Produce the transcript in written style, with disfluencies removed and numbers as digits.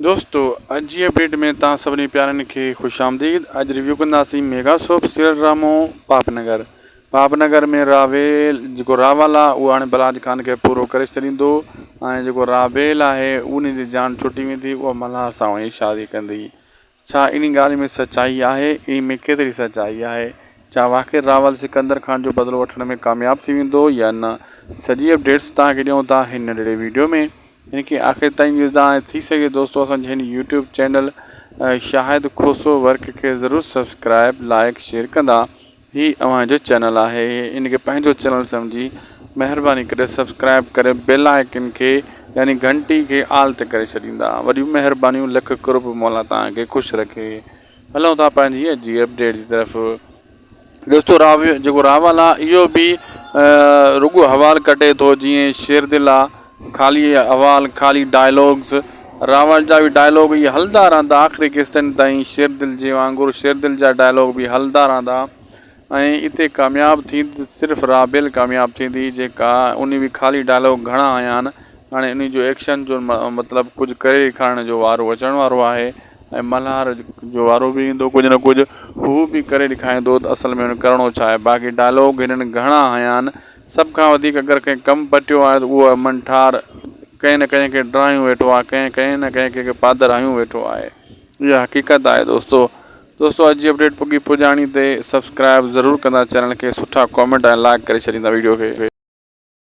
دوستو اڄ جي اپڊيٽ ۾ توهان سڀني پيارن کي خوش آمديد اڄ ريويو ڪنداسين ميگا سوپ سيريل ڊرامو پاپ نگر پاپ نگر ۾ راويل جيڪو راول آ اهو هاڻي بلاج خان کي پورو ڪري ڇڏيندو ۽ جيڪو رابيل آهي ان جي جان ڇٽي ويندي اها ملهار سان وڃي شادي ڪندي ڇا انهي ڳالهه ۾ سچائي آهي انهي ۾ ڪيتري سچائي آهي ڇا واقعي راول سڪندر خان جو بدلو وٺڻ ۾ ڪامياب ٿي ويندو يا نه سڄي اپڊيٽس توهان کي ڏيون ٿا هن ننڍڙي ويڊيو ۾ هن کي آخر تائين ڏسندا ۽ ٿي سگهي دوستو اسان جي هن YouTube channel Shahid Khoso work کي ضرور سبسڪرائب لائڪ شيئر ڪندا هي اوهان جو چينل آهي ان کي پنهنجو چينل سمجهي مهرباني ڪري سبسڪرائب ڪري بيل آئيڪن کي يعني گهنٽي کي آل تي ڪري ڇڏيندا وڏيون مهربانيون لک قرب مولا توهان کي خوش رکي هلون ٿا پنهنجي اڄ جي اپڊيٽ جي طرف دوستو راوي جيڪو راول آ اهو به رڳو حوال ڪٽي ٿو جيئن شير دل آ خالي حوال خالي ڊائلاگز راول جا به ڊائلاگ اهي هلندا رهندا آخري قسطن تائين شير دل جي وانگر شير دل جا ڊائلاگ به هلندا رهندا ۽ اتي ڪامياب ٿيندي صرف رابيل ڪامياب ٿيندي جيڪا انهي به خالي ڊائلاگ گهڻا هنيا آهن هاڻي انهي جو ايڪشن جو مطلب ڪجهه ڪري ڏيکارڻ جو وارو اچڻ وارو آهي ۽ ملهار جو وارو به ايندو ڪجهه نه ڪجهه هو به ڪري ڏيکاريندو ته اصل ۾ هن ڪرڻو ڇا آهي باقي ڊائلاگ هنن گهڻا هنيا آهن سڀ کان وڌيڪ اگر ڪنهن ڪم پٽيو آهي ته اهو آهي منٺار ڪنهن نه ڪنهن کي ڊرايون ويٺو آهي ڪنهن ڪنهن نه ڪنهن کي پادر هنيون ويٺو آهي اها حقيقت آهي دوستو دوستو اڄ جي اپڊيٽ پڳي پڄاڻي تي سبسڪرائب ضرور ڪندا چينل کي سٺا ڪامينٽ ۽ لائڪ ڪري ڇڏيندا ويڊيو کي.